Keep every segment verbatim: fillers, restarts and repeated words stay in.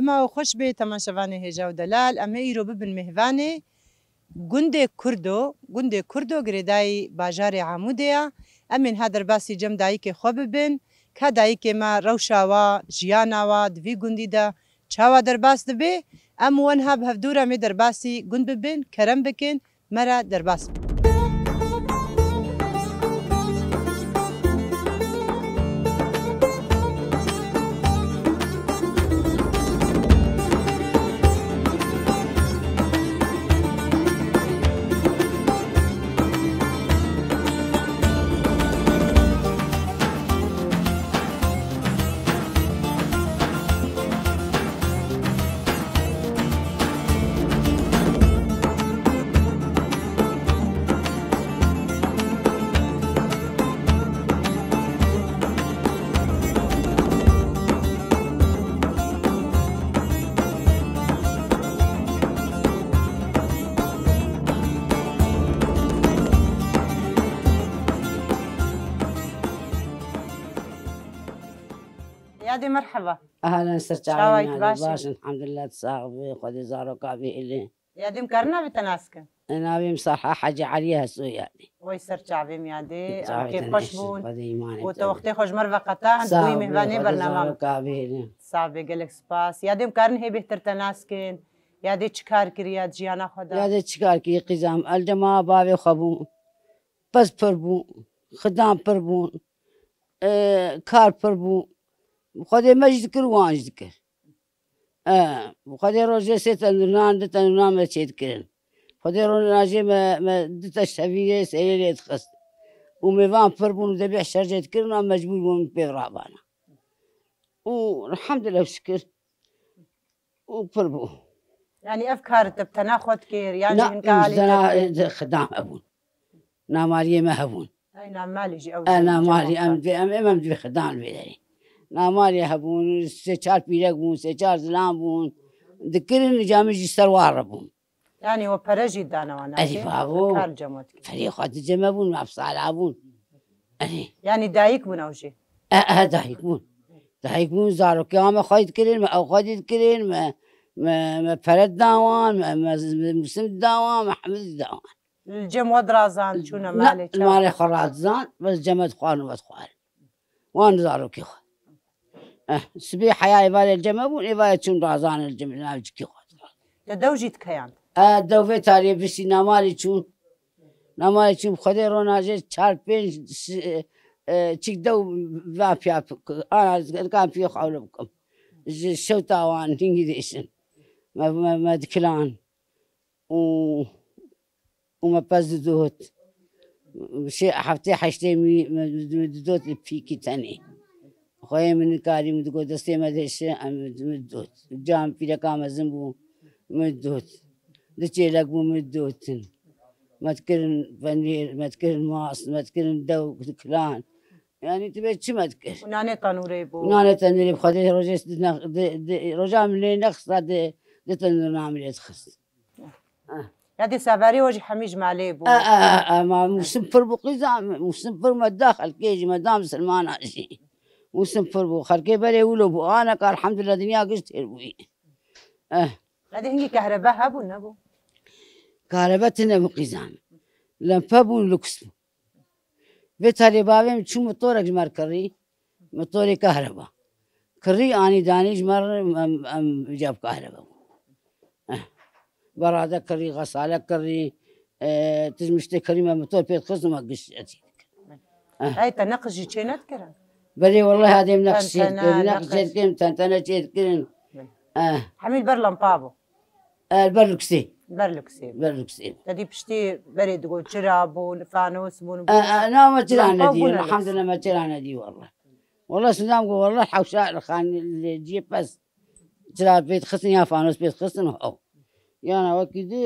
Dema we xweş bê temaşevanê hêja û delal. Em ê îro bibin mêvanê gundê Kurdo. Gundê Kurdo girêdayî bajarê Amûdê ye. Em ê niha derbasî cem dayikê xwe bibin. Ka dayikê me rewşa wa, jiyana wa di vî gundî de çawa derbas dibe? Em û we niha bi hevdû re em ê derbasî gund bibin. Kerem bikin, me re derbas bin. Yadê, merheba. Ehlen, ser çavê Çawa yî, min tu baş î? Baş, elhamdulillah, tu sax bî, Xwedê zaroka bihêle. Yadê, em karin navê te nas kin? E, navê min Serha Hecî Elî ye, Hesoyê Yadê. Wey ser çavê min Yadê, em Çavê te kêfxweş bûn. Xwedê îmanê te bî. Û te wextê xwe ji me re veqeta, em Sax bûyî bî, mêvanê Xwedê bernama min. Zaroka bihêle. Sax bê, gelek spas. Yadê, em karin hê bêhtir te nas kin? Yadê çi kar kiriye di jiyana xwe de? Yadê çi kar kiriye qîza min? El cema bavê xwe bû. Pez pir bû, xidan pir bûn, e, kar pir bû. Xwedê me jî dikir, wan jî dikir. E, Xwedê rojê sê tenûr nan, du tenûr nan me çêdikirin. Xwedê rojê me, me du teşt hevîrê sêrê lê dixist. Û mêvan pir bûn û debî şercê dikirin, an mecbûr bûn pê rabana. Û elhamdulillah şikir. Û pir bû. Yanî ev kar te bi tena xwe dikir, yan jî Na, hinka alî te dikir? Xidan hebûn. Namaliyê me hebûn. Ay, namalî jî ew E, jî namalî cem em, em, em, em divê xidan vê derê. Namalî hebûn, sê çar pîrek bûn, sê çar zilam bûn. Dikirin, ca min jî ser wan re bûn. Yanî we pere jî dane wan, Erî, nake? Bavo. Kar cem we dikir. Ferê xwe diceme bûn, mafsala bûn. Erî. Yanî dayik bûn ew jî? E, e, dayik bûn. Dayik bûn, zarokê me xwe dikirin, me ew xwe dikirin, me, me, me pere didan wan, me, me, me musim didan wan, me hemî didan wan. Li cem we dirazan, çûne Na, malê li çawa? Malê xwe radizan, bes cem me dixwarin û vedixwarin. Wan zarokê xwe. Eh, sibê heya êvarê li cem me bûn, êvarê çûn razan li cem, nav cikê xwe. Te dew jî dikeyand? Eh, dew vê tarê bişî namalî çûn. Namalî çûn, Xwedê rona jê çar pênc, e, e, çik dew va piya, ana, kan piya xewle bikim. Ji şewta wan hingî dêşin. Me, me, me dikilan. Û û me pez didot. Şê heftê heştê mî me didot pîkî tenê. Xweyê min nikarî min digot destê me de şi em min didot. Cam pîreka mezin bû min didot. Du çêlek bû min didotin. Me dikirin penîr, me dikirin mas, me dikirin dew, kilan. Yanî tu bê çi me dikir? Û nanê tenûrê bû. Nanê tenûrê bi Xwedê rojê di, di, di, roja min lê nexista di, di tenûr namê lê dixist. Ya dê severê we jî hemî ji malê bû. E, e, e, ma musim pir bû qîza, musim pir me da xelkê jî me da misilmana jî. Musim pir bû. Xelkê berê wilo bû. Aneka elhamdulillah dinya giş têr bûyî. Eh. Ya dê hingî kehrebe hebû nebû? Kehrebe tine bû qîza me. Lempe bûn, luks bû. Vê tarê bavê min çû motorek ji me re kirî. Motorê kahreba. Kirî anî danî ji me re em, em îcab kahreba bû. Eh. Berade kirî, xesale kirî, e, tij miştê kirî me motor pê dixist û me giş etî dikir. Eh. Hey, te neqis jî çê nedikirin? Belê, wellahî hadê min neqis çê Tentene, dikirin, neqis çê neqis. Dikirin, tentene çê dikirin. Belê. Eh. Hemî li ber lampa bû. E, li ber luksê. Li ber luksê. Li ber luksê. Te dî piştî berê digot çira bûn, fanos bûn, E, bûn. E, na me çira Lampa nedî, bûne elhamdulillah luks. Me çira nedî welleh. Welleh sizam got welleh hewşa li xan-, li ciyê pez çira pê dixistin ya fanos pê dixistin û ew. Yana wekî di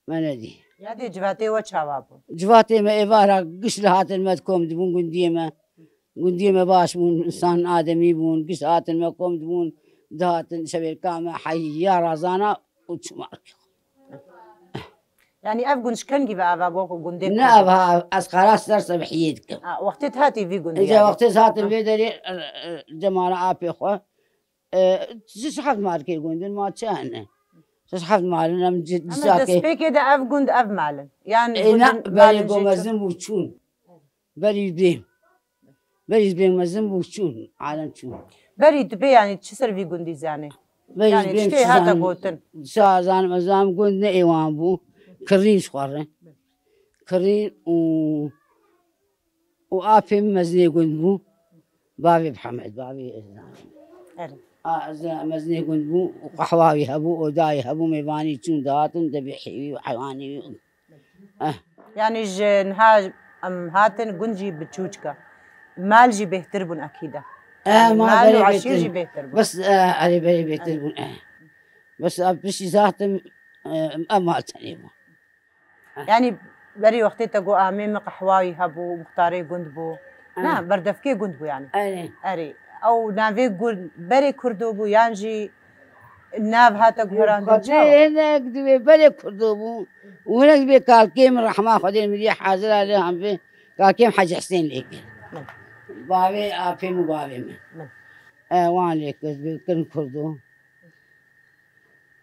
me nedî. Ya dê civatê we çawa bûn? Civatê me êvara giş li hatin me dikom dibûn gundiyê me. Gundiyê me baş bûn, însan ademî bûn, giş hatin me kom dibûn, dihatin şevêrka me heya razana û çûma rikê xwe. Yanî ev gund ji kengî ve ava bû ku gundê Ne Kurd? Ava, ez xera ser sebihiyê dikim. Ha, wextê tu hatî vî gundî Îca yanî? Wextê ez hatim Ha. Vê derê, e, e, cemala apê xwe, E, şeş heft malkê gundin ma çi hene? Şeş heft malin em ci-, Ama cizakê. Destpêkê de ev gund ev malin. Yani E, gundin na, berê malin go jê mezin bû çûn. Berî bêm. Berî bêm mezin bû çûn. Alem çûn. Berî tu bê yani çi ser vî gundî zanê? Berî Yani bêm tiştê çi hata zan-, gotin. Ça zanim, ez zanim gund ne êwan bû. Kirîn ji xwe re. Kirîn û, û apê min mezinê gund bû. Bavê Mihemed, bavê ez zanim. Erê. A, ez mezinê gund bû û qehwa wî hebû, oda wî hebû, mêvanî çûn dihatin, debê hêwî û heywanî wî. Eh. Yani ji niha em hatin gund jî biçûçka. Mal jî bêhtir bûn ekîda. Eh, Yani mal mal û berê eşîr bêhtir. jî bêhtir bûn. Bes, eh, erê berê bêhtir Eh. bûn, eh. Bes, eh, piştî zaten, eh, em mal tenê bûn. Yani berî wextê te got amê min qehwa wî hebû, muxtarê gund bû. Eh. Na, berdevkê gund bû yani. Erê. Erê. Ew navê gund, berê Kurdo bû yan jî nav hate guherandin Xwedê çawa? Hinek divê berê Kurdo bû. Û hinek divê kalkê min rehma Xwedê mirî hazir a lê hemvê kalkê min Hecî Hesên lê kir. Min. Bavê apê min û bavê min. Min. E, wan lê kir, divê kirin Kurdo.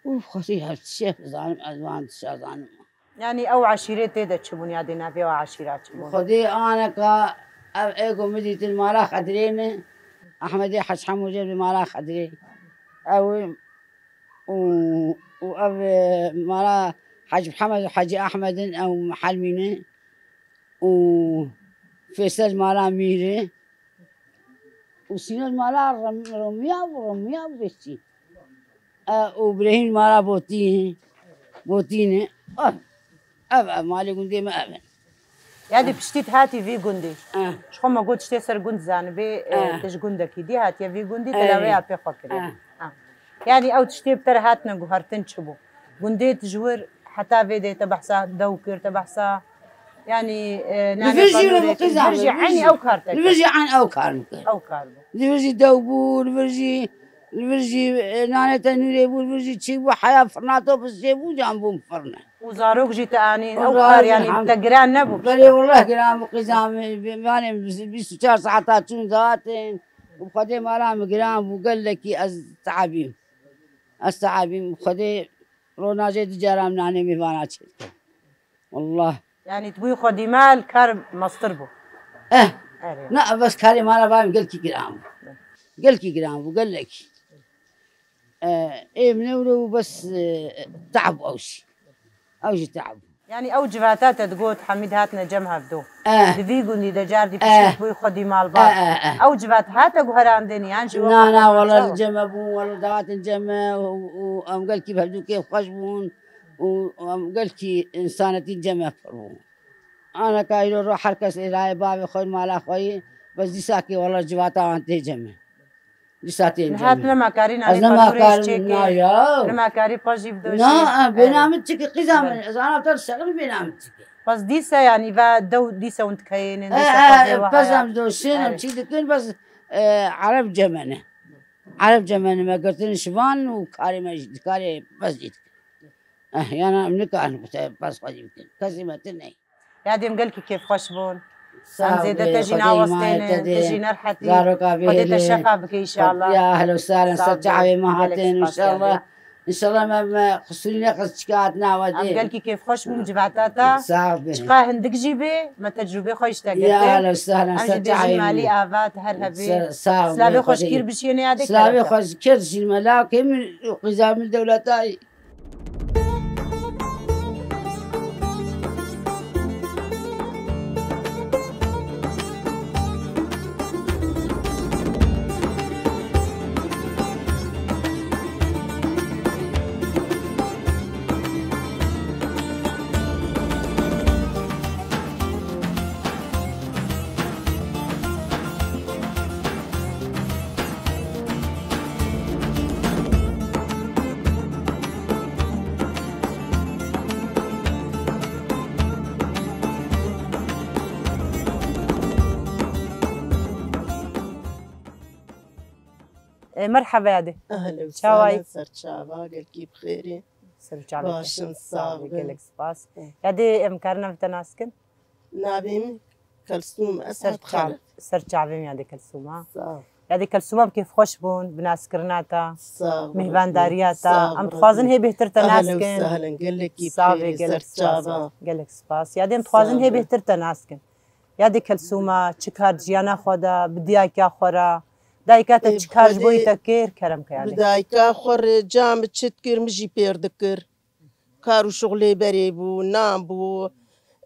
Û Xwedê her tiştê zanim, ez wan tişta zanim. Yani ew eşîrê tê de çi bûn ya dê navê ew eşîra çi bûn? Xwedê aneka ev êgo min dîtin mala Xedirê ne. Ehmedê Hec Hemû jê bi mala Xedirê. Ew û, û ev, e, mala Hec Mihemed û Hecî Ehmed in, ew Mihelmî ne. Û Fêsel mala Mîrê. Û Sînor mala Rom-, Romiya bû, Romiya bû vê çî. E, û Birehîm mala Botî, Botînê. Ah, ev, ev malê gundê me ev in. Ya dî piştî tu hatî vî gundî. Eh. Ji xwe me got tiştê ser gund zanibê, e, Eh. tu ji gundekî dî hatiye vî gundî, Eh. te lawê apê xwe kirê. Eh. Ah. Yani ew tiştê bi te re hatine guhertin çi bû? Gundê tu ji wir heta vê dê te behsa dew kir, te behsa, yani, e, Li vir jî navê re qanûnê kir, qizan, li vir jî eynî ew kar te kir. Li vir jî eyn ew kar min kir. Ew kar bû. Li vir jî dew bû, li vir jî, li vir jî, e, nanê tenûrê bû, li vir jî çî bû, heya firna top çê bû, can bûm firne. Û zarok jî te anî, ew Wallahî kar, yani, elhamd-, te giran nebû? Belê, wallah giran bû, qizan, e, bi-, yani, bîst û çar saeta çûn zaten. Û bi Xwedê mala min giran bû, gelekî ez teabîm. Ez teabîm, bi Xwedê rojê du cara min nanê mêvana çêdikim. Wallah. Yani tu bûyî xwedî mal kar mestir bû. Eh. Erê. Na, bes karê mala bavê min gelkî giran bû. Gelkî giran bû, gelekî. Eh, ê min ewro bes, eh, teab ew jî. Ew jî teab. Yani ew civata te digot Hemîd hatine cem hevdo. Eh. Di vî gundî de cardî Eh. piştî bûyî xwedî malbat. Eh, eh, eh. Ew civat hate guherandin yan jî Na, wek na, wala çawa? Cem hebûn, wala dawatin cem e û, û em gelkî bi hevdû kêfxweş bûn. û, û em gelkî însanetî cem e pir bû. Aneka îro ro her kes êrayê bavê xwe mala xwe yî, bes dîsakê wela civata wan tê cem e. Dîsa tê cem e. Nihat nema karî nanê panûrê çêkê. Na ya. Nema karî pajî bidoşê. Na, e, bêna min çike qîza min. Ez ana ter şexir bêna min çike. Bes dîsa yani va dew dîsa hûn dikeyênin, E, dîsa e, pazê wa pez haya. Em doşên, em Erê. çî dikin, bes, e, Ereb cem e ne. Ereb cem e ne me girtin şivan û karê me jî dikarê pez jî dikin. Eh, yana em nikarin ku te bes xwedî bikin. Kesî me tune. Ya dêm gelkî kêfxweş bûn. Sağ Em zêde ol, te jî Xwedê nawestêne, himayete te de. Jî nerhetî. Zaroka Xwedê te bihêle. Şefa bike înşallah. Ya ehlo sahlen, Sağ ser çavê me hatin înşallah. Înşallah me, me qisûrî neqis çikat nawe Em dê. Gelkî kêfxweş bûn civata te. Sağ ol. Çiqa hindik jî bê, me tecrûbê xwe ji te girtin. Ya ehlo sahlen, ser çavê me. Em jî dibêjin malî ava te her hebê. Sağ ol. Silavê xweş kir bişiyêne ya dê. Silavê xweş kir jî me lawkê min û qîza min dewletayî. E, merheba yadê. Ehlen, Çawayî? Sehlen, ser çava, gelkî bi xêrî. Ser çavê Baş in, te. Sağ ol, Gelek spas. Hı. Yadê em karine bi te nas kin? Navê min Kelsûm, ez Ser çav-, Ser çavê min yadê Kelsûma. Sağ ol. Yadê Kelsûma bi kêfxweş bûn, bi naskirina te, Sağ ol, mêvandariya te. Sağ ol, Em dixwazin hê bêhtir te nas kin. Sahlen, gelekî Savê xêr, gelek spas. Gelek spas. Yadê em dixwazin hê bêhtir te nas kin. Yadê Kelsûma çi kar di jiyana xwe de, bi dayika xwe re, dayika te çi kar ji bo wî te kir, kerem ke yadê. Bi dayika xwe re ca min çi dikir, min jî pêr dikir. Kar û şixulê berê bû, nan bû,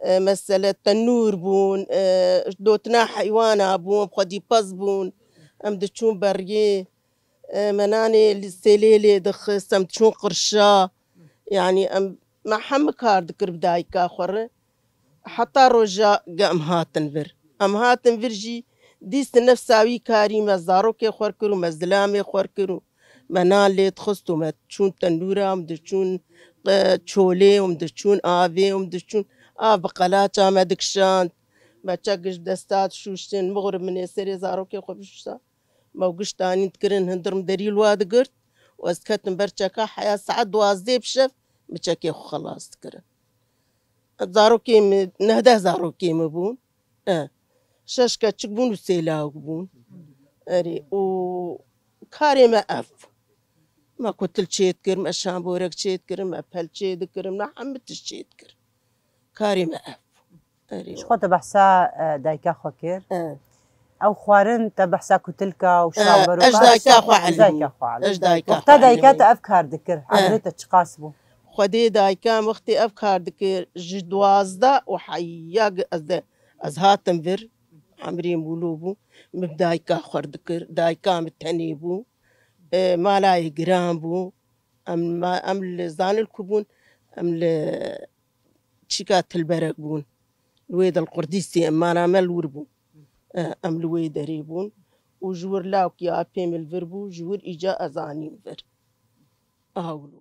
e, mesele tenûr bûn, e, dotina heywana bû, em xwedî pez bûn, em diçûn beriyê, e, me nanê li sêlê lê dixist, em diçûn qirşa. Yanî em, me hemî kar dikir bi dayika xwe re. Heta roja ge em hatin vir. Em hatin vir jî dîst nefsa wî karî me zarokê xwe kir û me zilamê xwe kir û me nan lê dixist û me çûn tenûra, em diçûn, e, çolê, em diçûn avê, em diçûn av bi qelaça me dikişand. Me çek ji desta dişûştin, mixurib min ê serê zarokê xwe bişuşta. Me û gişt anîn dikirin, hundir min derî li wa digirt û ez diketim ber çeka heya saet duwazdeh bi şev min çekê xwe xelas dikirin. Zarokê min, nehdeh zarokê min bûn. E, şeş keçik bûn û sê lawik bûn. Erê, û karê me ev. Me kutil çêdikir, me şamborek çêdikirin, me pel çêdikirin, me hemî tişt çêdikir. Karê me ev. Erê. Ji xwe te behsa, e, dayika xwe kir. E. Ew xwarin te behsa kutilka û E, şamboreka ez dayika xwe elimî. Dayika xwe elimî. Ez dayika xwe elimî. Wexta dayika te ev kar dikir, E. Emrê te çiqas bû? Xwedê dayika wextê ev kar dikir, ji duwazdeh û heya ge-, ez de, ez hatim vir, emrê mûlo bû, min bi dayika xwe dikir, dayika min tenê bû, e, mala wê giran bû, em, em li zanil ku bûn, em li çîka Tilberek bûn, li wê Dilqurdîsê, em mala me li wir bû, e, em li wê derê bûn û ji wir lawkî apê min li vir bû, ji wir îca ez anîm vir. Aha wilo.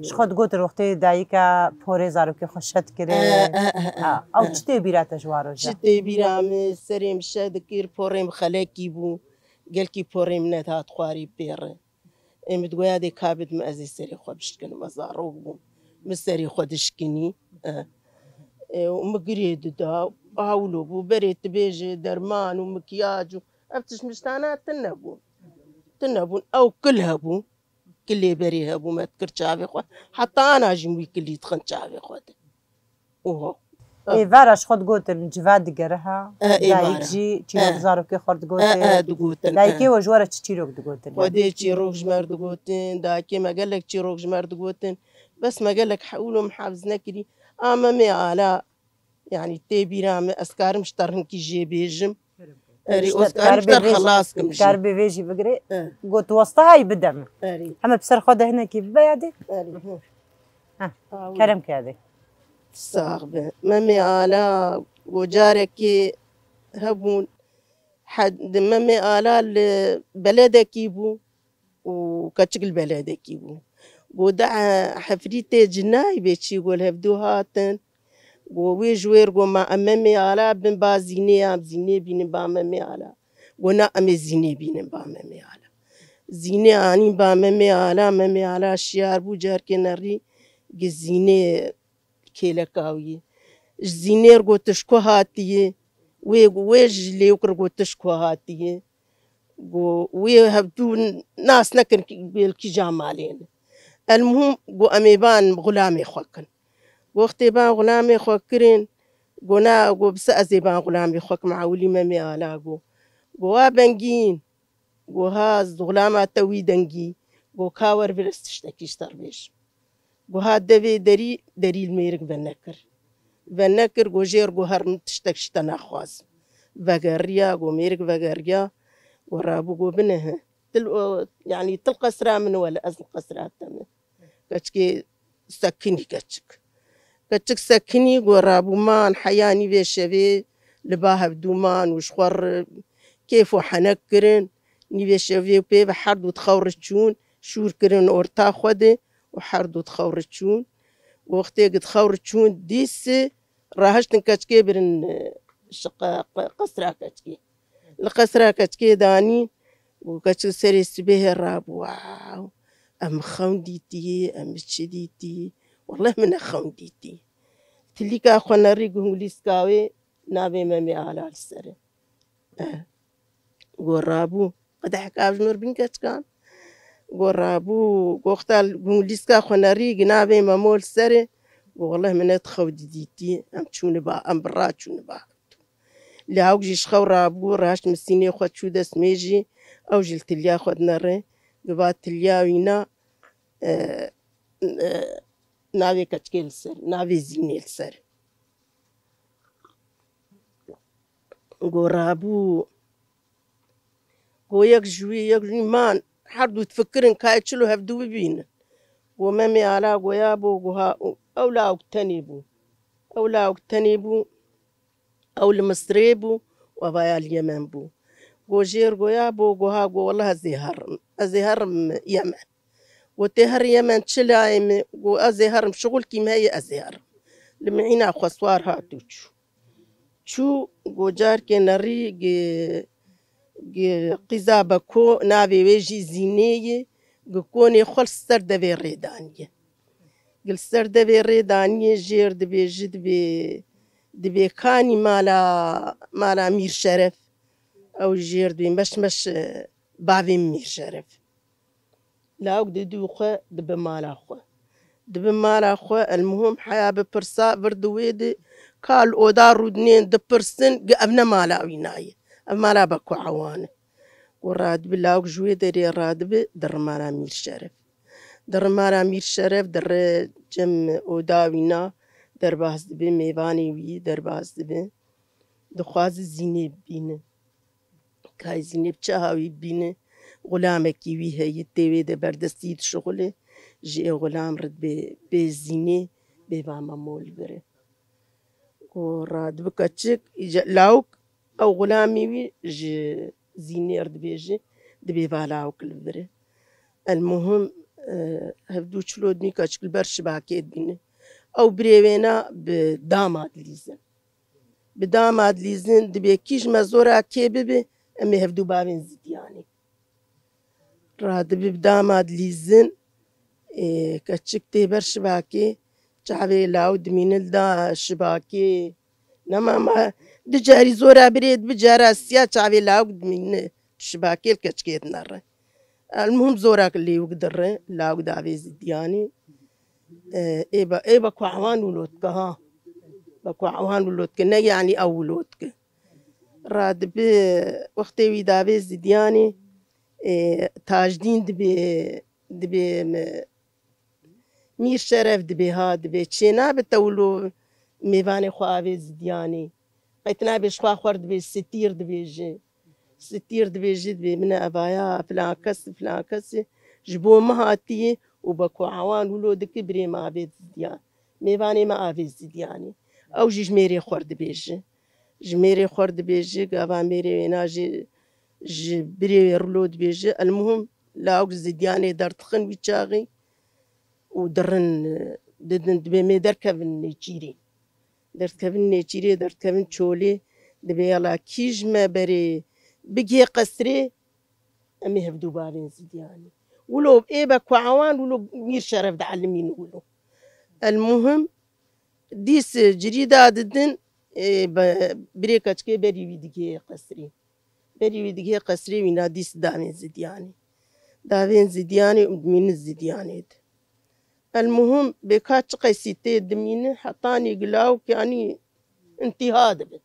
Ji xwe digotin wextê dayika porê zarokê xwe şe dikirê. E, e, e, e, Ha, ew e. Çi tê bîra te ji wan roja? Çi tê bîra min, serê min şe dikir, porê min xelekî bû. Gelkî porê min nedihat xwarî pê re. Ê min digoya dê ka bidim ez ê serê xwe bişkinim, ez zarok bûm. Min serê xwe dişkinî. E. E, û min girê dida, ha wilo bû, berê tu bêjê derman û mikyaj û ev tişt miştana tune bûn. Tune bûn, ew kil hebû. Kilê berê hebû, me dikir çavê xwe. Heta ana jî wî kilî dixin çavê xwe de. Oho. Ê vera ji xwe digotin, civa digere ha. E, ê Dayik vara. Jî çîrok E. Zarokê xwe digotin. E, e, digotin, Dayikê e. We ji we re çi çîrok digotin? Xwedê çîrok ji me re digotin, dayikê me gelek çîrok ji me re digotin. Bes me gelek hewil û mihafiz nekirî. A Memê Ala, yanî tê bîra min, ez karim ji te rinkî jê bêjim. Erê, Ji te ez karim ji te re xelas kim jî. Karibê vê jî bigirê. E. Got, wasta hay bide min. Erê. Heme bi ser xwe de hinekî bibe yadê. Erê, hı. Heh, Awi. Kerem ke yadê. Sax be. Memê Ala, go carekê hebûn, he-, di Memê Ala li beledekî bû. û keçik li beledekî bû. Go de, e, hefrîtê cinayî bê çî, go li hevdû hatin. Go wê ji wêr go ma em Memê Ala bin ba Zînê, em Zînê bînin ba Memê Ala. Go na em ê Zînê bînin ba Memê Ala. Zînê anîn ba Memê Ala, Memê Ala şiyar bû, carkê nerî gi Zînê kêleka wî. Ji Zînê re got, "Tu ji ku hatiyî?" Wê, wê ji lêwik re got, "Tu ji ku hatiyî?" Got, wê hevdû nas nekin ki, bêl kîja malê ne. Elmuhim, got, "Em ê ban xulamê xwe kin." Got, "Wextê ban xulamê xwe kirin." Got, "Na," got, "Bise ez ê ban xulamê xwe kim, ewilî Memê Ala," got. Got, "Wa Bengîn." Go ha, zixulama te wî dengî. Go ka wer vir ez tiştekî ji te re bêjim. Go ha devê derî, derî li mêrik venekir. Venekir, go jêr, go her min tiştek ji te naxwazim. Vegeriya, go mêrik vegeriya. Go rabû, go bine he. Til, o, yanî til qesra min wele, ez li qesra te me. Keçikê sekinî keçik. Keçik sekinî, go rabû man heya nîvê şevê li ba hevdû man û ji xwe re kêf û henek kirin. Nîvê şevê pê ve her du di xew re çûn, şûr kirin orta xwe de û her du di xew re çûn. Wextê gi di xew re çûn, dîs rahiştin keçikê birin, e, şi qe-, qe-, qesra keçikê. Li qesra keçikê danîn û keçik serê sibehê rabû, "Wow, em xewn dîtiyê, em çi dîtiyê? Weleh min ne xewn dîtiyê." Tilîka xwe nerî guhûlîska wê navê Memê Ala li ser e. Eh. Go rabû, Qedehek av ji mir bin keçikan. Go rabû, go xtal gûn lîska xwe nerî, gi navê me mol serê. Go welleh min net xew didîtî, em çûne ba, em bi ra çûne ba. Lê hawk jî ji xew rabû, raşt misînê xwe çû dest mê jî, ew jî li tiliya xwe dinere. Gi va tiliya wîna, e, e, navê keçikê li ser, navê Zînê li ser. Go rabû, go yek ji wî, yek ji wî man, her du difikirin ka çilo hevdu bibînin. Go Memê Ala goya bo, go ha, ew lawik tenê bû. Ew lawik tenê bû, ew li Misirê bû, û evaya li Yemen bû. Go jêr goya bo, go ha, go welleh ez ê herim. Ez ê herim Yemen. Go tê her Yemen çi layê min? Go ez ê herim, şixulkî min heye, ez ê herim. Li mihîna xwe swar hat û çû. Çû, go carkê nerî gi, gi qîza Beko, navê wê jî Zînê ye, gi konê xwe li ser devê rê daniye. Gi li ser devê rê daniye, jêr dibêje, dibê, dibê kanî mala, mala Mîr Şeref. Ew jêr dibê meş meş, e, bavê Mîr Şeref. Lawik didû xwe dibe mala xwe. Dibe mala xwe, elmuhim heya bipirsa, vir di wê de, ka li oda rûdinên dipirsin, gi ev ne mala wîna ye. Ev mala Beko Ewan e. Û radibe lawik ji wê derê radibe, dire mala Mîr Şeref. Dire mala Mîr Şeref, dire cem oda wîna, derbas dibe, mêvanê wî derbas dibe. Dixwaze Zînê bibîne. Kayî Zînê bi çi hawî bîne, xulamekî wî heye, tê wê de berdestî dişixule, ji ê xulam re dibê, bê Zînê, bê va me mol bire. Û radibe keçik, îca lawik, ew xulamî wî ji Zînê re dibêje, dibê va lawik li vir e. Elmuhim, e, hevdû çilo dinî keçik li ber şibakê dibîne. Ew birê wêna bi dama dilîzin. Bi dama dilîzin, dibê kî ji me zora kê bibe, em ê hevdû bavên zidiyanê. Radibe bi dama dilîzin, ê, keçik tê ber şibakê, çavê lawik dimîne li da şibakê. Nema ma du carî zora birê dibe, cara siya çavê lawik dimîne şibakê, li keçikê dinere. Elmuhim zora lêwik dire, lawik davê zidiyanê. E, ê be, ê Beko Ewan wilo dike ha. Beko Ewan wilo dike, ne yanî ew wilo dike. Radibe, wextê wî davê zidiyanê, e, Tajdîn dibê, dibê me, Mîr Şeref dibê ha, dibê çê nabe te wilo mêvanê xwe avê zidiyanê. Qey tu nabê ji xwe xwer dibê, Sitîr dibêje. Sitîr dibêje, dibê min e evaya filan kes, filan kes e, ji bo min hatiye û Beko Ewan wilo dike birê me avê zidiyan. Mêvanê me avê zidiyanê. Ew jî ji mêrê xwer dibêje. Ji mêrê xwer dibêje, gava mêrê wêna jî ji birê wê rilo dibêje. Elmuhim, lawik zidiyanê derdixin wî çaxî û dirin, didin, dibê mê derkevin nêçîrê. Derdikevin nêçîrê, derdikevin çolê, dibê yala kî ji me berê bigihê qesrê, em ê hevdû bavên zidiyanê. Wilo ê Beko Ewan, wilo Mîr Şeref dielimîn wilo. Elmuhim, dîs cirî da didin, ê, be-, birê keçikê berî wî digihê qesrê. Berî wî digihê qesrê wîna dîs davên zidiyanê. Davên zidiyanê û dimînin zidiyanê de. Elmuhim, bê ka çi qeysî tê dimîne, hetanî gilawik, yanî, intîha dibe.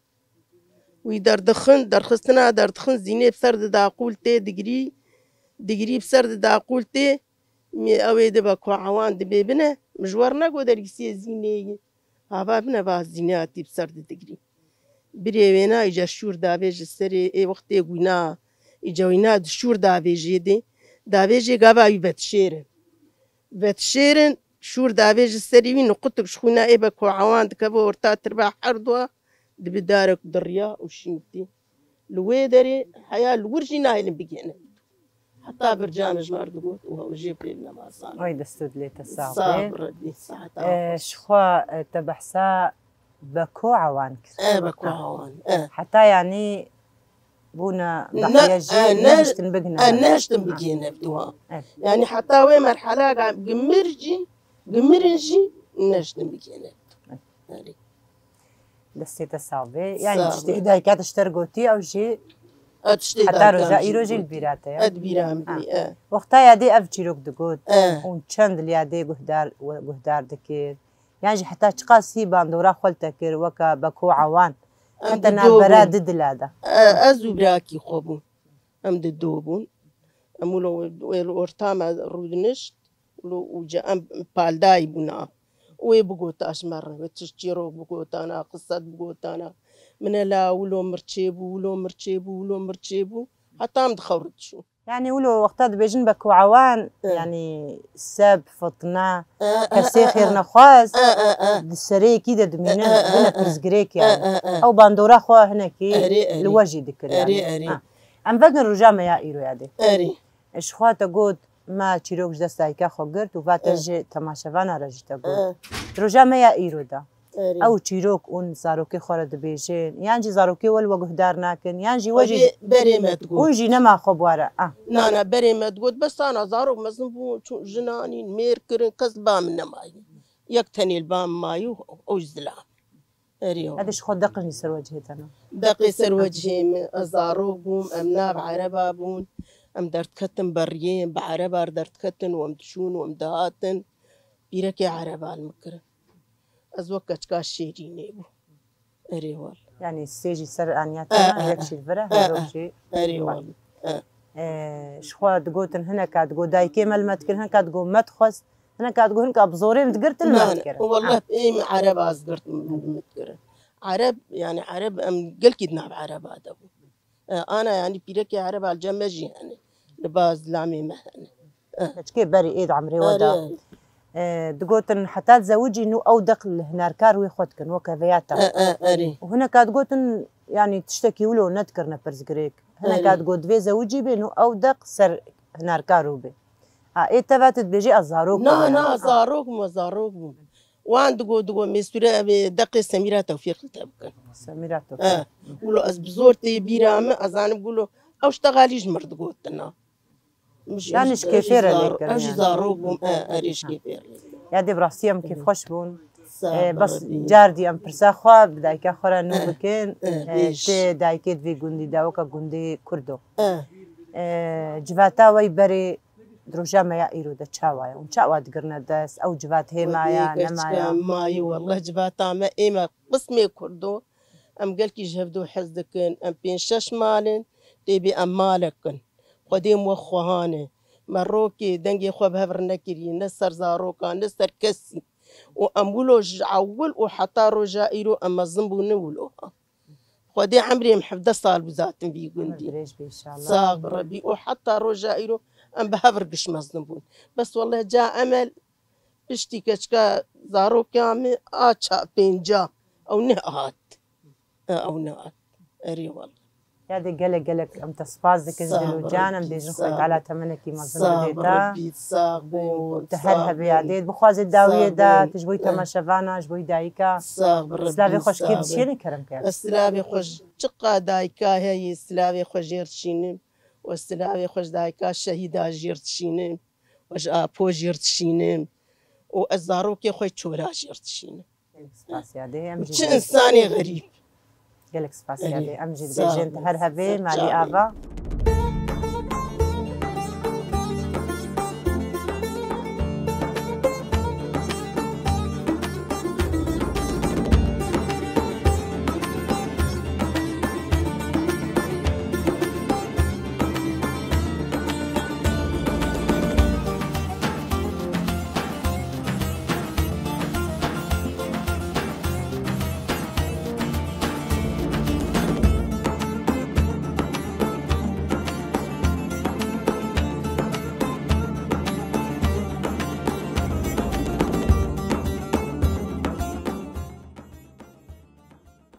Wî derdixin, derxistina derdixin, Zînê bi ser dida qûl tê digirî, digirî bi ser dida qûl tê, mê ew ê dibe ku Ewan dibê bine, min ji we re nego dergîsiyê Zînê yî. Hava bine va Zînê hatî bi ser di digirî. Birê wêna îca şûr davêje serê, ê wextê wîna, îca wîna di şûr davêjê dê. Davêjê gava wî vedişêrin. Vedişêrin, şûr davêje serê wî, nuqutik ji xwîna ê Beko Ewan dikeve orta tirba herduwa, dibi darek diriya û şîntî. Li wê derê heya li wir jî nahêlin bigihînin. Heta bir can ji me re digot û ew jê pê nemazan. Ay dest û dilê te sax be. Sax be, Rebbî, seheta Ee, xweş. Ji xwe, e, te behsa Beko Ewan kir. E, Beko Ewan, e. Heta yanî bûna Ne, dahiye jî e, ne, nehiştin bigihîne. E, nehiştin bigihîne bi duha. Evet. Yanî heta wê merhela ga-, gimir jî, gimirin jî nehiştin bigihîne. Evet. Yanî. Destê te sax be. Yanî Sax tiştê be. Hidayeke te ji te re gotî, ew jî E, tiştê Heta dayika roja min jî îro jî li digot. Bîra te ye? E, di bîra min Ha. Tê, e. Wexta yadê ev çîrok digot, E. Hûn çend li yadê guhdar, we guhdar dikir? Yan jî heta çiqas hî bandora xwe li te kir, weka beko ewan? Em Heta di do navbera bûn. Di dila de. E, ez û birakî xwe bûn. Em di do bûn. Em wilo wê li orta me rûdinişt. Wilo û ca em paldayî bûna. Wê bigota ji me re, wê tişt çîrok bigotana, qisset bigotana. Min e la wilo mirçê bû, wilo mirçê bû, wilo mirçê bû. Heta em di xew re diçûn. Yani wilo wexta dibêjin beko ewan, Eh. Yani seb, fitne, Eh, eh, kesê eh, eh. Xêrnexwaz, Eh, eh, eh. Di sereyekî de dimînin, Eh, eh, eh, bine eh. Pirsgirêk yani. Eh, eh, eh. Ew bandora xwe hinekî Erê, erê. Li we jî dikir yani. Erê, erê. Ha. Em vekin roja me ya îro ya dê. Erê. Ji xwe te got, me çîrok ji dest dayika xwe girt û va te Eh. Ji temaşevana re jî te got. Eh. Di roja me ya îro de. Erê. Ew çîrok hûn zarokê xwe re dibêjin, yan jî zarokê we li we guhdar nakin, yan jî we jî Xwedê berê me digot. Hûn jî nema xwe bi we re. Ah. Na, na, berê me digot, bes ana zarok mezin bûn, çûn jinan in, mêr kirin, kes li ba min nemayî. Yek tenê li ba min mayî û ew jî zilam. Erê. Hadi ji xwe deqin jî ser wecihê te ne. Deqê ser wecihê min, ez zarok bûm, em nav ereba bûn, em derdiketin beriyê, bi ereba re derdiketin û em diçûn û em dihatin. Pîrekê ereba li min kirin. Ez wek keçika şêrînê bûm. Erê wal. Yani sê jî ser aniya te, Eh, eh, yek jî li vir e, eh, hevok eh, jî. Erê wal. Eh. Eh, ji xwe digotin hineka digo dayikê me li me dikir, hineka digo me dixwest, hineka digo hinka bi zorê min digirtin li me dikirin. Wallah ê min ereba ez girt min dikirin. Ereb, yani ereb em gelkî di nav ereba de bû. E, ana, yanî pîrekê ereba li cem me jî hene. Li ba zilamê me hene. E. Keçikê berî ê di emrê we de. Erê. E, digotin heta zewicî nû ew deq li hinerkar wê xwe dikin, weke veya te. E, e, erê. Û hineka digotin, yanî tiştekî wilo nedikirine pirsgirêk. Hineka Erê. Digot divê zewicî bê nû ew deq ser hinerkar û bê. Ha, ê teva tu dibêjî ez zarok bûm. Na, na, zarok bûm, zarok bûm. Wan digo, digo, mêsture ev ê deqê Semîra Tewfîq li te bikin. Semîra Tewfîq. Eh, wilo ez bi zor tê bîra min, ez zanim gulo, ew ji te xalî ji mir digotina. Min jî, Yani ez ji kêfê re lê kirin. Ez jî yani. Zarok bûm, eh, erê ji kêfê re lê kirin. Ya dê bi rastî em kêfxweş bûn. Sağ ol, Eh, bes Rebî. Cardî em pirsa xwe bi dayika xwe re nû Eh, bikin. Eh, Eh, bêj. Tê dayikê di vê gundî de weke gundê Kurdo. Eh. Eh, civata wey berê Di roja me ya îro de çawa ye? Hûn çawa digirine dest? Ew civat hê maye, nema ye? Mayî, wallah civata me ê me qismê Kurdo. Em gelkî ji hevdû hez dikin. Em pênc şeş mal in, tê bê em malek in. Xwedê em wek xwehan e. Me rokê dengê xwe bi hev re nekiriye, ne ser zarokan, ne ser kesî. Û em wilo ji ewil û heta roja îro em mezin bûne wilo. Xwedê emrê em hevdeh sal bizatin vî gundî. Emir dirêj be inşallah. Sağ bi Rebî. Û heta roja îro em bi hev re giş mezin bûn. Bes welleh ca Emel piştî keçika zaroka min a ça pênca ew nehat. E, ew nehat. Erê welleh. Ya dê gelek gelek em te spas dikin ji dil û can, em dê jin Xwedê Teala temenekî mezin bide te. Sağ bi Rebî, sağ bi. Te her hebê ya dê. Bixwaze dawiyê de, tu ji bo temaşevana, ji bo dayika. Sağ bi Rebî. Silavê xweş kê dişêne kerem ke. Silavê xweş çiqa dayika heye, silavê xweş jêr dişînim. Û silavê xweş dayika şehîda jêr dişînim. Û ji apo jêr dişînim. Û ez zarokê xwe çora jêr dişînim. Gelek spas ya dê. Em jî çi dibêjin. Însanê xerîb. Gelek spas ya dê. Erê. Em jî dibêjin te her hebê malî ava.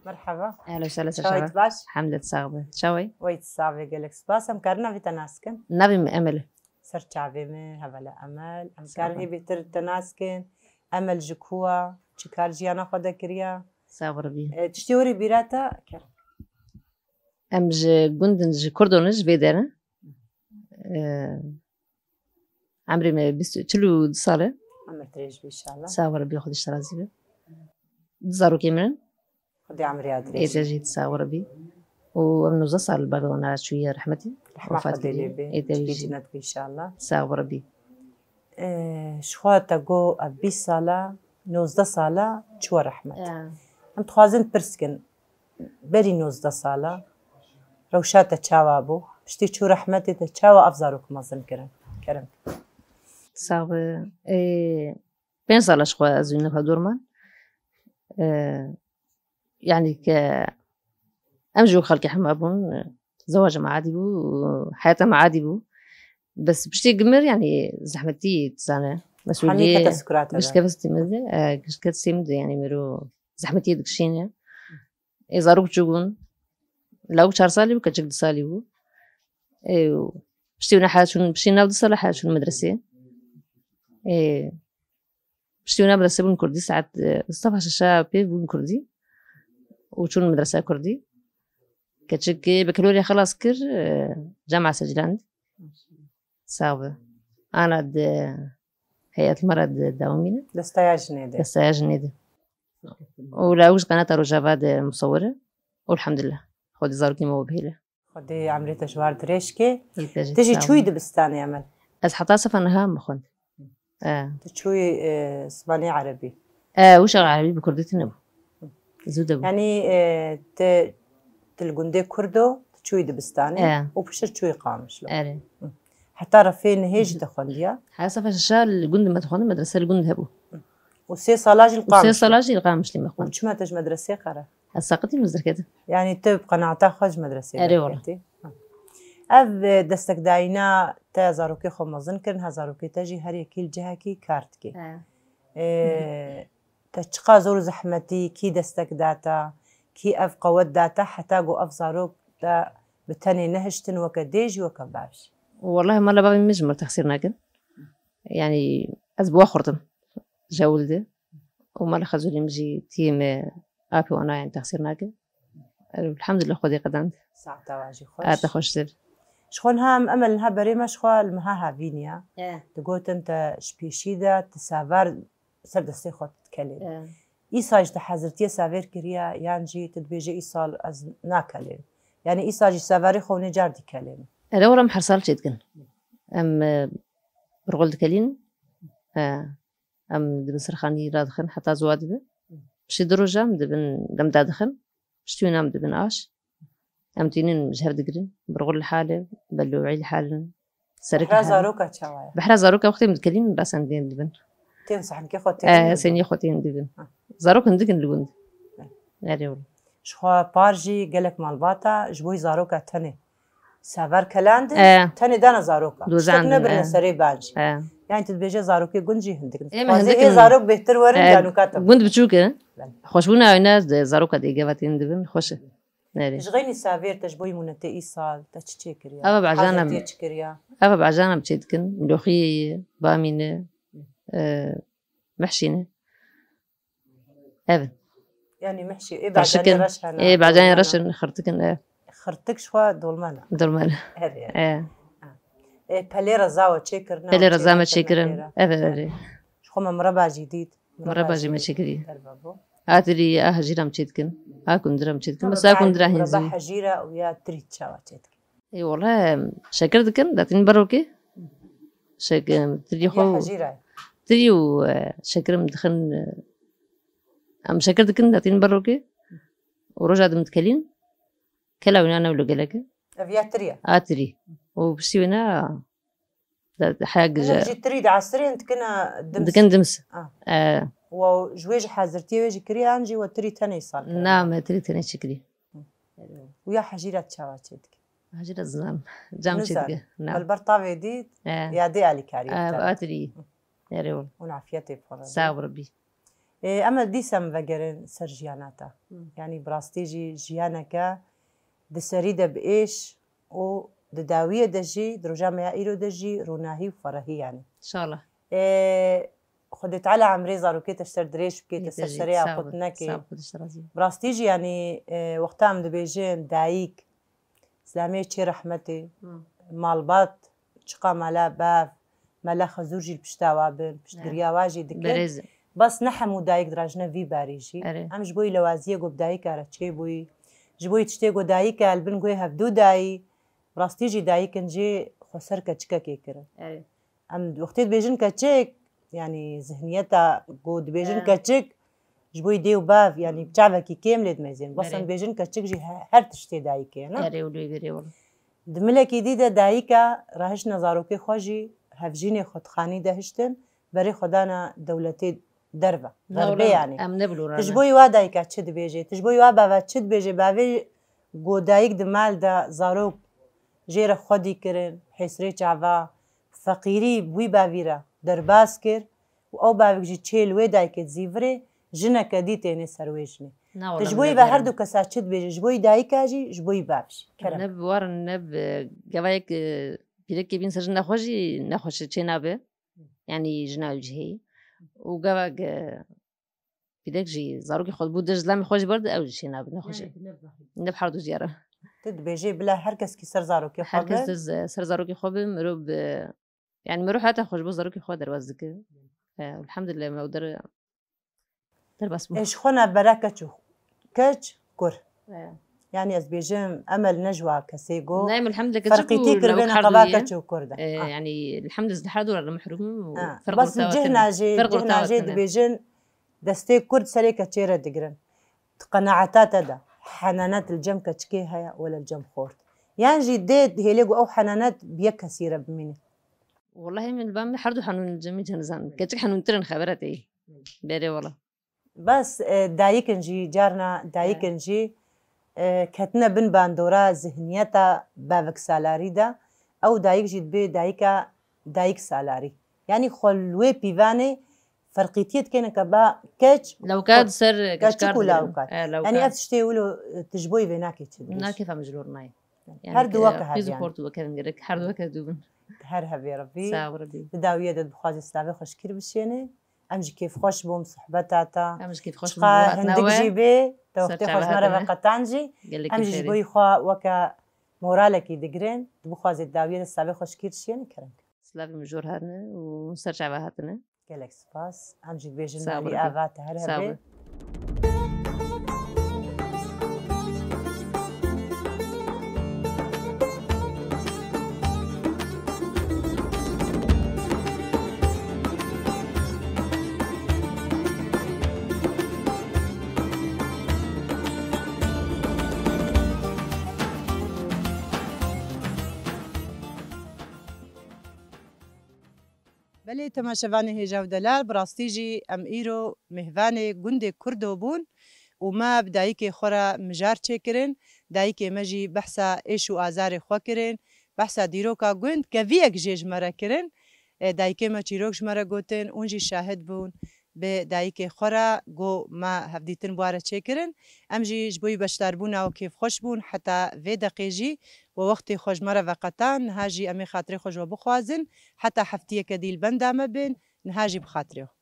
Merhaba. Ehlen we sehlen. Çawa yî, tu baş? Hemdê, tu sax be. Çawa yî? Wey tu sax be, gelek spas. Em karin navê te nas kin? Navê min Emel e. Ser çavê me, hevala Emel. Em karin hê bêtir te nas kin? Emel ji ku ya? Çi kar jiyana xwe de kiriya? Sax be Rebî. E, tiştê werî bîra te ker. Em ji gund in, ji Kurdo ne, ji vê derê ne. E, Emrê me bîst, çil û du sal e. Emir dirêj be inşallah. Sax be Rebî, Xwedê ji te razî be. Du zarokê min in. Xwedê emriya dirêj. Ê te jî sax be Rebî. û em nozdeh sal li ber wana çûye rehmetî. Rehma Xwedê lê bê. Ê te jî. Cennet bî inşallah. Sağ ol Rebî. Ee, ji xwe te got ev bîst sala, nozdeh sala çûye rehmet. Ya. Em dixwazin pirs kin, berî nozdeh sala rewşa te çawa bû? Piştî çû rehmetê te çawa ev zarok mezin kirin? Kerem. Sağ ol. Ee, pênc sala ji xwe ez û nefedor man. Ee, yanî ke em jî wek xelkê hema bûn, zewaca me adî bû, heyata me adî bû. Bes piştî gimir, yanî zehmetî dizane. Hemî kete sukurata de. Gişt kevistî me de, e, gişt ket sêm de, yanî mero zehmetî dikişîne. Ê zarok çû bûn. Lawik çar salî bû, keçik du salî bû. Ê, piştî wina heya çûn, piştî nav du sala heya çûn medresê. Ê, Piştî wina medrese bûn kurdî, saet, e, seba şeşa pê bûn kurdî û çûn medresa kurdî. Keçik, e, bakalorya xelas kir, e, Cama Seclan. Sağ be. Ana di heyet me re di dewamîne. Desteya jinê de. Desteya jinê de. Û lawik ji qenata Rojava de musawir e. Û elhamdulillah. Xwedê zarokî me we bihêle. Xwedê emrê te ji war dirêj ke. Ê te jî. Tu jî çûyî dibistanê, Emel? Ez heta sefa niha min xwend. E. Tu çûyî, e, zimanê erebî? E, wişa erebî bi kurdî tune bû. Zû de bû. Yanî, e, te, tu li gundê Kurdo, tu çûyî dibistanê, e, û piştre çûyî Qamişlo. Erê. Heta refê nihê jî te xwendiya? Her sefa şeşa li gund me dixwendin, medrese li gund hebû. Û sê sala jî li Û sê Qamişlo? Sala jî li Qamişlî me xwend. Û çima te ji medresê qere? Ez seqitîm, ez derketim. Yanî tu bi qenaeta xwe ji medresê derketî? Erê wala. Ha. Ev, e, destekdayîna te zarokê xwe mezin kirin, ha zarokê te jî her yekî li cihekî kar dike. He. E, te çiqa zor û zehmetî, kî destek da te, kî ev qewet da te, heta ku ev zarok te bi tenê nehiştin weke dê jî weke bav jî? Wallahî mala bavê min ji min texsîr nakin. Yanî ez bi we xurtim ji ewil de. Û mala xezûrê min jî tiyê me apê wana, yanî texsîr nake. Elhamdulillah Xwedê qedand. Saeta we jî xweş. Ata xweştir. Ji xwe niha em, Emel, niha berê me ji xwe li meha havîn ya. E. Digotin te ji pêşî de tu saver ser destê xwe dikelê. E. Îsal jî te hezirtiye saver kiriye yan jî tu dibêje îsal ez nakelêm? Yanî îsal jî saverê xwe hûn ê car dikelên? Erê were em her sal çêdikin. Em, e, bi rol dikelîn. E, em dibin serxanî radixin heta ziwa dibe. Piştî du roja em dibin dem dadixin. Piştî wina em dibin aş. Em tînin ji hev digirin. Birxur li hal e, belûî li hal in. Serik li hal in. Behra zaroka çawa ye? Behra zaroka wextê em dikelîn, rasen dibin. Tên sehnikê xwe tênin dibin? Eh, seniyê xwe tênin dibin. Ha. Zarok hindik in li gund. Erê wele. Ji xwe par jî gelek malbata ji bo zaroka tenê saver kelandin, eh, tenê dana zaroka. Dozandin, tiştek nebirine, eh, serê ban jî. Eh. Yani tu dibêje zarokê gund jî hindik in. Ê, me hindik in. Dixwazî hê zarok bêhtir werin, eh, canûka te. Gund biçûk e. Belê. Xweşbûna wêne de zaroka dê geva tên dibin, xweş e. Nerê. Ji xeynî savêr te ji bo îmûnetê îsal te çi çêkiriya? Eva bajana. Hazirtiyê çi kiriya? Eva bajana em çêdikin. Loxiyê ye, bamî ne, eh, mehşî ne. Ev in. Yanî mehşî, ê bacanê reş hene. Ê bacanê reş in, xirtik in, ev. Xirtik ji xwe dolma ne. Dolma ne. Her yer. E. Ha. Ê, pelê reza we çêkirine, pelê reza me çêkirin. Ev, ev, ev. Ji xwe me mireba jî dît. Mireba jî me çêkirî. Derve bû. A tirî, a hejîra em çêdikin. A kundira em çêdikin. Mesela kundira hêzî. Mireba hejîra û ya tirî çawa çêdikin? Ê, wele şekir dikin, datîn berokê. Şek-, tirî xwe. Ya hejîra. Tirî û, e, şekir em dixin, e, em şekir dikin, datîn berokê. Û roja din dikelîn. Kela wina ne wilo gelek e. Ev ya tirî ye? A tirî. Û piştî wina da, da, heya gije. Ji tirî de esirên dikine dims. Dikin dims. Ah. E. Û ji wê jî hazirtiyê wê jî kiriye, an jî we tirî tenê îsal kirine? Na, me tirî tenê çêkirî. Û ya hejîra çawa çêdike? Hejîra zilam. Cam çêdike. Na. Li ber tavê dît, e, ya dê alîkarî. E, atirî. Erê wele. Hûn afiyetê bixwin. Sağ ol Rebî. Ê, em ê dîsa em vegerin ser jiyana te. Hı. Yanî bi rastî jî jiyaneke di serî de bi êş û di dawiyê de jî, di roja me ya îro de jî rûnahî û ferehî yanî. Înşallah. Ê, Xwedê Teala emrê zarokê te ji ser dirêj bike, te ser serê axutinekê. Sağ ol, Xwedê ji te razî. Bi rastî jî yanî, ê, wexta em dibêjin dayik, Zilamê çê rehmetê, hı, malbat, çiqa mala bav, mala xezûr jî li pişta wa bin, piştgiriya wa jî dikin. Berêz. Bes ne hemû dayik dirajine vî barî jî. Erê. Em ji bo lewaziyê ku bi dayika re çêbûyî, Ji bo tiştê ku dayik e, li bin guhê hevdû dayî, rastî jî dayikin jî xweser keçikekê kirin. Erê. Em wextê dibêjin keçik, yanî zihniyeta ku dibêjin He. keçik, ji bo dê û bav, yanî çavekî kêm lê dimezin. Bes em Erê. dibêjin keçik jî he-, her tiştê dayikê ye, ne? Erê, wilo, erê, wilo. Di milekî dî de dayika rahiştine zarokê xwe jî hevjînê xwe dixanî de hiştin, berê xwe dana dewletê derve, Ne, xerbê wilo, yanî. Em ne bilûran Tu ji ne. bo wa dayika çi dibêjê? Tu ji bo wa bava çi dibêjê? Bavê ku dayik di mal de zarok jê re xwedî kirin, hêsirê çava, feqîrî wî bavî re derbas kir û ew bavik jî çê li wê dayikê dizîvirê, jineke dî tênê ser wê jinê. Na, Tu wala ji min bo ne ve her biyarin. du kesa çi dibêjê? Ji bo dayika jî, ji bo bav jî. Kerem. Ne bi war ne bi gevayek, e, pîrekê bîn ser jina xwe jî nexweş e, çê nabe. Yanî jina ew jî heye. Û gava ge pîrek jî zarokê xwe bû de ji zilamê xwe jî berde, ew jî çê nabe, nexweş e. Ne bi her du jî re. Tu dibêjê bila her kes kî ser zarokê xwe Her kes be. de ze-, ser zarokê xwe be, mirov bi, yanî mirov heta xwe ji bo zarokê xwe derbas dike. E, elhamdulillah, me ew der derbas bû. Ê ji xwe ne bere keç û, keç, kur. E. Yanî ez bêjim, emel ne ji wa kesê go. Ne, em elhamdulillah, keçik Ferqîtî û kiribêne lawik her qeba du ye. keç û kur de. E, Ha. yanî elhamdulillah, her du re mehrum û Ha. ferq Bas orta cihna watine. jê, Ferq orta cihna jê watine. dibêjin, destê kurd serê keçê re digirin. Di qenaeta te de, henanet li cem keçikê heye wele li cem xort? Yan jî dê hêlê ku ew henanet bi yek kesî re bimîne? Wallahî min li ba min her du henûn li cem min cihê nizanin. Keçik henûntir in, xebera te yî. Berê wala. Bes, e, dayikin jî, carna dayikin Evet. jî, e, ketine bin bandora zihniyeta bavik salarî de. Ew dayik jî dibê dayika dayik salarî. Yanî xwe li wê pîvanê ferqîtiyê dikêne ke ba keç, Lawika xwe di ser keçik keçikar û digirin. lawika. E, lawika. Yanî ev tiştê wilo, e, tu ji bo vê nakê çi dibêjî? Nakê fam ji lor nayê. Yanî Her ke du weke qîz û hevyan. xort weke bin gerek. Her du weke du bin. Her hevê Rebî. Sağ ol Rebî. Di dawiye de dixwazî silavê xweşkir bişêne. Em jî kêfxweş bûn sohbeta te. Em jî kêfxweş bûn Çiqa bi hatina hindik we. jî bê, te Ser wextê çava xwe ji me re hatine. veqetan jî. Gelekî Em jî ji xêrê. bo xwe weke moralekî digirin. Tu bixwazî dawiyê de silavê xweşkir şiyene kerem. Silavê min jor hatine û ser çava hatine. Gelek spas. Em jî dibêjin Sağ ol, mevî Rebî. ava te her Sağ hebê. ol. Belê, temaşevanê hêja û delal, bi rastî jî em îro mêvanê gundê Kurdo bûn û me bi dayikê xwe re mijar çêkirin. Dayikê me jî behsa êş û azarê xwe kirin, behsa dîroka gund, keviyek jê ji me re kirin. E, dayikê me çîrok ji me re gotin, hûn jî şahid bûn. Bi dayikê xwe re got me hevdîtin bi we re çêkirin. Em jî ji bo wî beşdarbûna we kêfxweş bûn heta vê deqê jî we wextê xwe ji me re veqetan. Niha jî em ê xatirê xwe ji we bixwazin. Heta heftiyeke dî li benda me bin. Niha jî bi xatirê xwe.